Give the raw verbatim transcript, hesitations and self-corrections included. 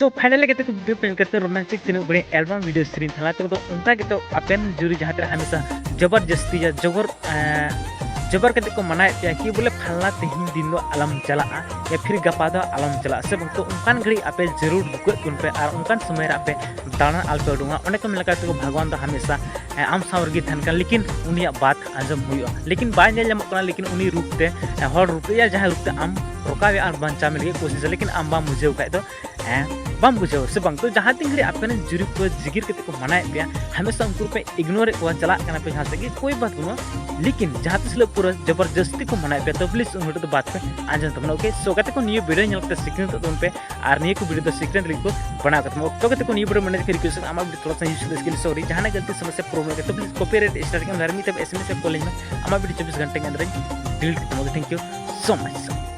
ᱛᱚ finally ᱜᱟᱛᱮ ᱠᱚ, video ᱯᱮ ᱧᱮᱞ ᱠᱟᱛᱮ romantic ᱛᱤᱱᱟᱹᱜ ᱵᱟᱹᱲᱤᱡ album video ᱥᱮᱨᱮᱧ ᱛᱟᱦᱮᱸ ᱞᱮᱱᱟ, ᱛᱚ ᱚᱱᱠᱟ ᱜᱮ ᱛᱚ ᱟᱯᱮ ᱨᱮᱱ ᱡᱩᱨᱤ ᱡᱟᱦᱟᱸ ᱛᱤᱱᱟᱹᱜ ᱦᱟᱢᱮᱥᱟ ᱡᱚᱵᱚᱨ ᱡᱟᱹᱥᱛᱤ ᱭᱟ ᱡᱚᱵᱚᱨ ᱮᱸ, ᱡᱚᱵᱚᱨ ᱠᱟᱛᱮ ᱠᱚ ᱢᱟᱱᱟᱣᱮᱫ ᱯᱮᱭᱟ ᱠᱤ ᱵᱚᱞᱮ ᱯᱷᱟᱞᱱᱟ ᱛᱮᱦᱮᱧ ᱫᱤᱱ ᱫᱚ ᱟᱞᱚᱢ ᱪᱟᱞᱟᱜᱼᱟ ᱭᱟ ᱯᱷᱤᱨ ᱜᱟᱯᱟ ᱫᱚ ᱟᱞᱚᱢ ᱪᱟᱞᱟᱜᱼᱟ ᱥᱮ ᱵᱟᱝ, ᱛᱚ ᱚᱱᱠᱟᱱ ᱜᱷᱟᱹᱲᱤᱡ ᱟᱯᱮ ᱡᱟᱹᱨᱩᱲ ᱫᱩᱠᱟᱹᱜ ᱠᱩᱱ ᱯᱮ ᱟᱨ ᱚᱱᱠᱟᱱ ᱥᱚᱢᱚᱭ ᱨᱮ ᱟᱯᱮ ᱫᱟᱬᱟᱱ ᱟᱞᱚᱯᱮ ᱩᱰᱩᱝᱟ᱾ ᱚᱸᱰᱮ ᱠᱚ ᱢᱮᱱ ᱞᱮᱠᱟ ᱛᱮᱠᱚ ᱵᱷᱟᱜᱽᱣᱟᱱ ᱫᱚ ᱦᱟᱢᱮᱥᱟ ᱮᱸ, ᱟᱢ ᱥᱟᱶ ᱨᱮᱜᱮ ᱛᱟᱦᱮᱱ ᱠᱟᱱᱟ, ᱞᱮᱠᱤᱱ ᱩᱱᱤᱭᱟᱜ ᱵᱟᱛ ᱟᱸᱡᱚᱢ ᱦᱩᱭᱩᱜᱼᱟ, ᱞᱮᱠᱤᱱ ᱵᱟᱭ ᱧᱮᱞ ᱧᱟᱢᱚᱜ ᱠᱟᱱᱟ, ᱞᱮᱠᱤᱱ ᱩᱱᱤ ᱨᱩᱯ ᱛᱮ ᱮᱸ, ᱦᱚᱲ ᱨᱩᱯ ᱨᱮᱭᱟᱜ ᱡᱟᱦᱟᱸ ᱨᱩᱯ ᱛᱮ ᱟᱢ ᱨᱚᱠᱟᱣᱮᱭᱟ ᱟᱨ ᱵᱟᱧᱪᱟᱣ ᱢᱮ ᱞᱟᱹᱜᱤᱫ ᱠᱳᱥᱤᱥᱟ, ᱞᱮᱠᱤᱱ ᱟᱢ ᱵᱟᱢ ᱵᱩᱡᱷᱟᱹᱣ ᱠᱷᱟᱡ ᱫᱚ ᱦᱮᱸ, ᱵᱟᱢ ᱵᱩᱡᱷᱟᱹᱣᱟ ᱥᱮ ᱵᱟᱝ? ᱛᱚ ᱡᱟᱦᱟᱸ ᱛᱤᱱ ᱜᱷᱟᱹᱲᱤᱡ ᱟᱯᱮ ᱨᱮᱱ ᱡᱩᱨᱤ ᱠᱚ ᱡᱤᱜᱤᱨ ᱠᱟᱛᱮ ᱠᱚ ᱢᱟᱱᱟᱭᱮᱫ ᱯᱮᱭᱟ, ᱦᱟᱢᱮᱥᱟ ᱩᱱᱠᱩ ᱯᱮ ᱤᱜᱱᱳᱨᱮᱫ ᱠᱚᱣᱟ, ᱪᱟᱞᱟᱜ ᱠᱟᱱᱟ ᱯᱮ ᱡᱟᱦᱟᱸ ᱥᱮᱫ ᱜᱮ, ᱠᱳᱭ ᱵᱟᱛ ᱵᱟᱹᱱᱩᱜᱼᱟ᱾ ᱞᱮᱠᱤᱱ ᱡᱟᱦᱟᱸ ᱛᱤᱥ ᱦᱤᱞᱳᱜ ᱯᱩᱨᱟᱹ ᱡᱚᱵᱚᱨᱡᱚᱥᱛᱤ ᱠᱚ ᱢᱟᱱᱟᱭᱮᱫ ᱯᱮᱭᱟ, ᱛᱚ ᱯᱞᱤᱡ ᱩᱱ ᱦᱤᱞᱳᱜ ᱫᱚ ᱵᱟᱛ ᱯᱮ ᱟᱸᱡᱚᱢ ᱛᱟᱵᱚᱱᱟ, ᱳᱠᱮ? ᱥᱳ ᱜᱟᱛᱮ ᱠᱚ, ᱱᱤᱭᱟᱹ ᱵᱷᱤᱰᱤᱭᱳ ᱧᱮᱞ ᱠᱟᱛᱮ ᱥᱤᱠᱷᱱᱟᱹᱛᱚᱜ ᱛᱟᱵᱚᱱ ᱯᱮ ᱟᱨ ᱱᱤᱭᱟᱹ ᱠᱚ ᱵᱷᱤᱰᱤᱭᱳ ᱫᱚ ᱥᱤᱠᱷᱱᱟᱹᱛ ᱞᱟᱹᱜᱤᱫ ᱠᱚ ᱵᱮᱱᱟᱣ ᱠᱟᱛᱮ ᱚᱠᱛᱚ ᱜᱟᱛᱮ ᱠᱚ, ᱱᱤᱭᱟᱹ ᱵᱷᱤᱰᱤᱭᱳ ᱢᱟᱱᱮ ᱠᱷᱟᱹᱞᱤ ᱨᱤᱠᱩᱭᱮᱥᱴ, ᱟᱢᱟᱜ ᱵᱷᱤᱰᱤᱭᱳ ᱛᱷᱚᱲᱟ ᱥᱟ ᱤᱭᱩᱡᱽ ᱥᱚᱨᱤ, ᱡᱟᱦᱟᱱᱟᱜ ᱜᱟᱞᱛᱤ ᱥᱚᱢᱚᱥᱥᱟ ᱯᱨᱚᱵᱞᱮᱢ ᱠᱟᱛᱮ ᱯᱞᱤᱡ ᱠᱚᱯᱤᱨᱟᱭᱤᱴ ᱥᱴᱨᱟᱭᱤᱠ ᱮᱢ ᱫᱟᱲᱮᱭᱟᱜᱼᱟ, ᱢᱤᱫᱴᱮᱱ ᱮᱥ ᱮᱢ ᱮᱥ ᱠᱚᱞ ᱤᱧ ᱢᱮ, ᱟᱢᱟᱜ ᱵᱷᱤᱰᱤᱭᱳ ᱪᱚᱵᱵᱤᱥ ᱜᱷᱚᱱᱴᱟ ᱠᱮ ᱟᱱᱫᱟᱨ ᱤᱧ ᱰᱤᱞᱤᱴ ᱠᱟᱛᱟᱢᱟ᱾ Thank you so much.